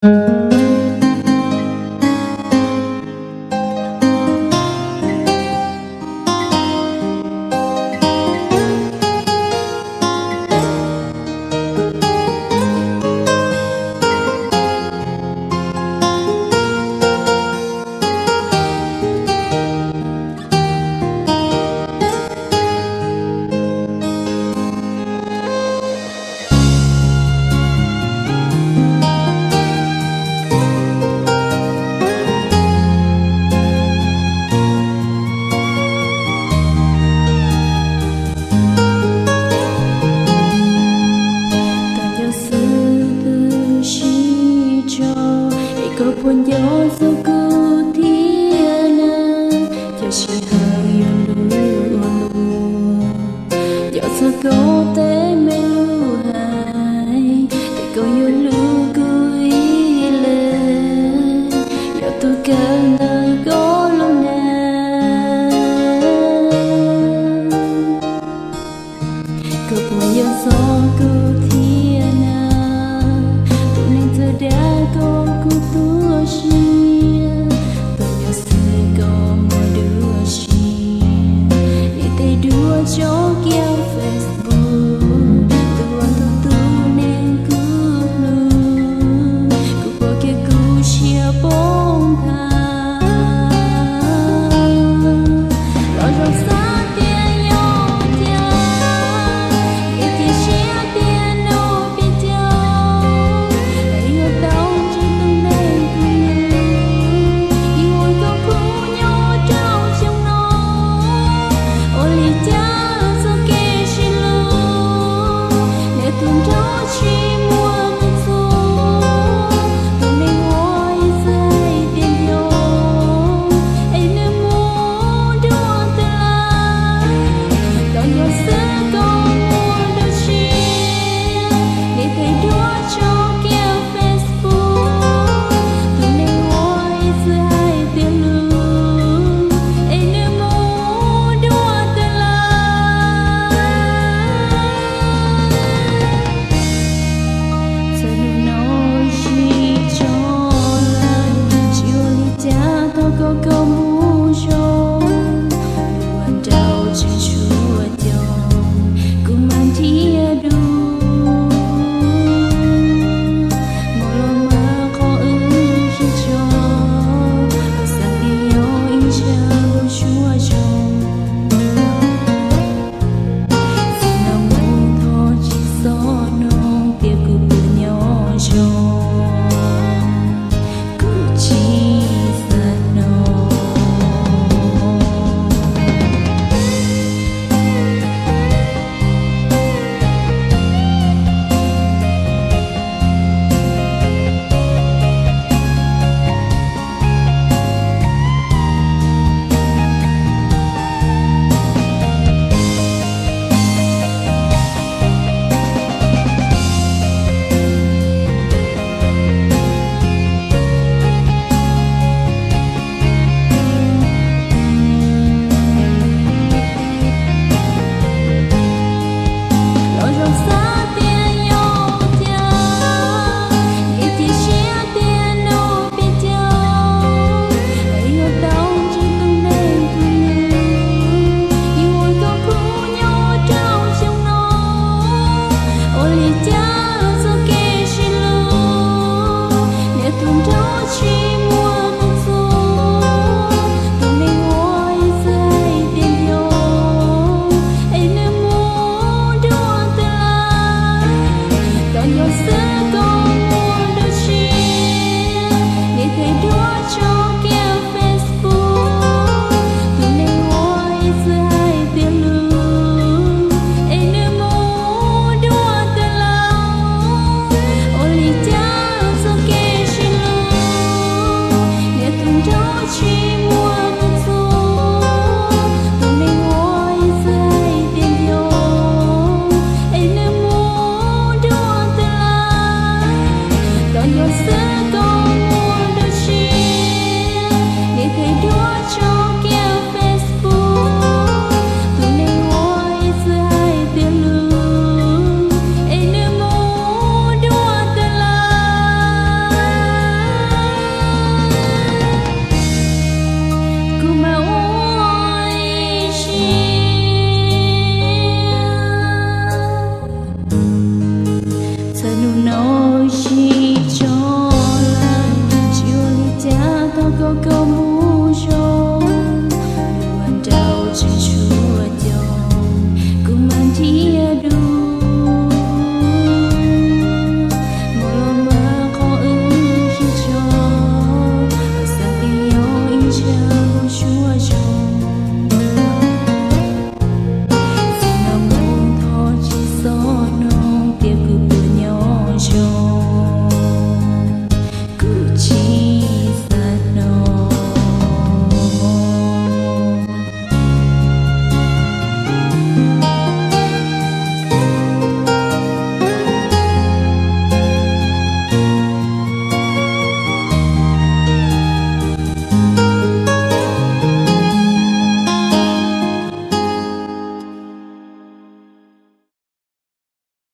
Koj nco xwb kuv sib tso, es koj puas nco txog kuv thiab na? Cov sij hawm yuav luv ua luaj, nco txog koj tej me lus hais, tias koj yuav hlub kuv ib leeg, yog tus kawg ntawm koj lub neej. Koj puas nco txog kuv thiab na? Tus neeg txawv dag koj kuj tuaj siab, tus nco xwb koj muaj dua si. Niam tes duab tso kiag Facebook, tus uas tus tus neeg kuv hlub, kuv pom kiag kuv siab poob nthav. Los zoo xav tias yog cas, es cia siab tias nws pib caum, es yuav tau ntsib tus neeg kuv hlub, ib uas koj kuj nyob rau xyoo no. Ua li cas txoj kev sib hlub, nws tus nraug tsis muaj nws txoj, tus neeg uas ib txwm hais tias nco, es nws mus dua twg lawm. Koj nco xwb koj muaj dua si, niam tes duab tso kiag Facebook, tus neeg uas ib txwm hais tias hlub, es nws mus dua twg lawm. Txawm hnub no sib tso lawm, tsis ua li cas, thov koj koj mus zoo, ua rau tseem tshuav cov, kuv mam nrhiav dua. Mus los mas qhov wb sib tso, kuv xav tias yog ib zaug lub suab zoo. Txij no mus thov tsis xav nug tias kuv puas nyob zoo, kuv tsis xav nug. Los zoo xav tias yog cas, es cia siab tias nws pib caum, es yuav tau ntsib tus neeg kuv hlub, ib uas koj kuj nyob rau xyoo no. Ua li cas txoj kev sib hlub, nws tus nraug tsis muaj nws txoj, tus neeg uas ib txwm hais tias nco, es nws mus dua twg lawm. Koj nco xwb koj muaj dua si, niam tes duab tso kiag Facebook, tus neeg uas ib txwm hais tias hlub, es nws mus dua twg lawm. Ua li cas txoj kev sib hlub, nws tus nraug tsis muaj nws txoj, tus neeg uas ib txwm hais tias nco, es nws mus dua twg lawm. Koj nco xwb koj